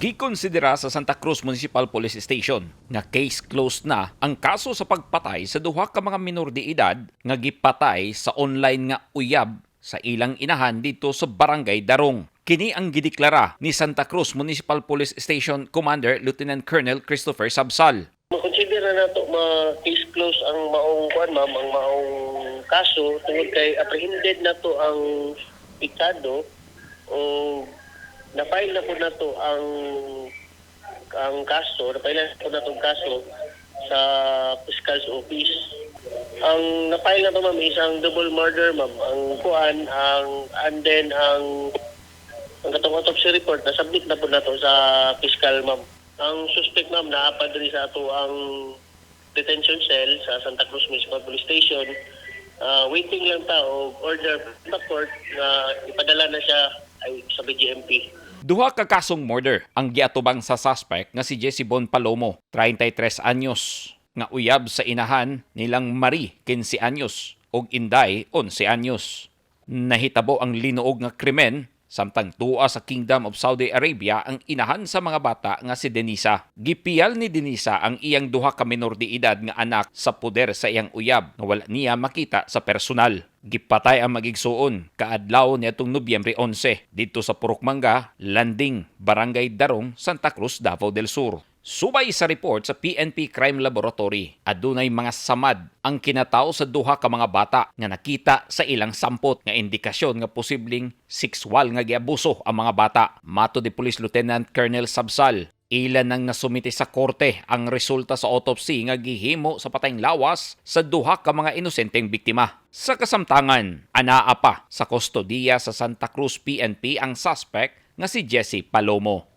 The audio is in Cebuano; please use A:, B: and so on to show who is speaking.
A: Gikonsidera sa Santa Cruz Municipal Police Station nga case closed na ang kaso sa pagpatay sa duha ka mga minor de edad nga gipatay sa online nga uyab sa ilang inahan didto sa Barangay Darong. Kini ang gideklara ni Santa Cruz Municipal Police Station Commander Lieutenant Colonel Christopher Sabsal.
B: Makonsider na nato ma case close ang maong kuan, ma'am, ang maong kaso tungod kay apprehended nato ang apektado o na-file na po nato ang kaso, na-file na po nato ang kaso sa fiscal's office. Ang na-file na to, ma'am, is ang double murder, ma'am. Ang kuan ang and then ang katong autopsy report na submit na po nato sa fiscal, ma'am. Ang suspect, ma'am, naa pa diri sa ato ang detention cell sa Santa Cruz Municipal Police Station. Waiting lang ta og order from the court nga ipadala na siya ay sa BJMP.
A: Duha ka kasong murder ang giatubang sa suspect nga si Jesse Bon Palomo, 33 anyos, nga uyab sa inahan nilang Marie, 15 anyos, ug Inday, 11 anyos. Nahitabo ang linuog nga krimen samtang tua sa Kingdom of Saudi Arabia ang inahan sa mga bata nga si Denisa. Gipiyal ni Denisa ang iyang duha ka minor de edad nga anak sa poder sa iyang uyab nga wala niya makita sa personal. Gipatay ang magigsuon kaadlaw niadtong Nobyembre 11 didto sa Purok Mangga, Landing, Barangay Darong, Santa Cruz, Davao del Sur. Subay sa report sa PNP Crime Laboratory, adunay mga samad ang kinatao sa duha ka mga bata nga nakita sa ilang sampot nga indikasyon nga posibleng sexual nga giabuso ang mga bata. Matod ni Police Lieutenant Colonel Sabsal, ilan nang nasumite sa korte ang resulta sa autopsy nga gihimo sa patayng lawas sa duha ka mga inosenteng biktima. Sa kasamtangan, anaa pa sa kustodiya sa Santa Cruz PNP ang suspect nga si Jesse Palomo.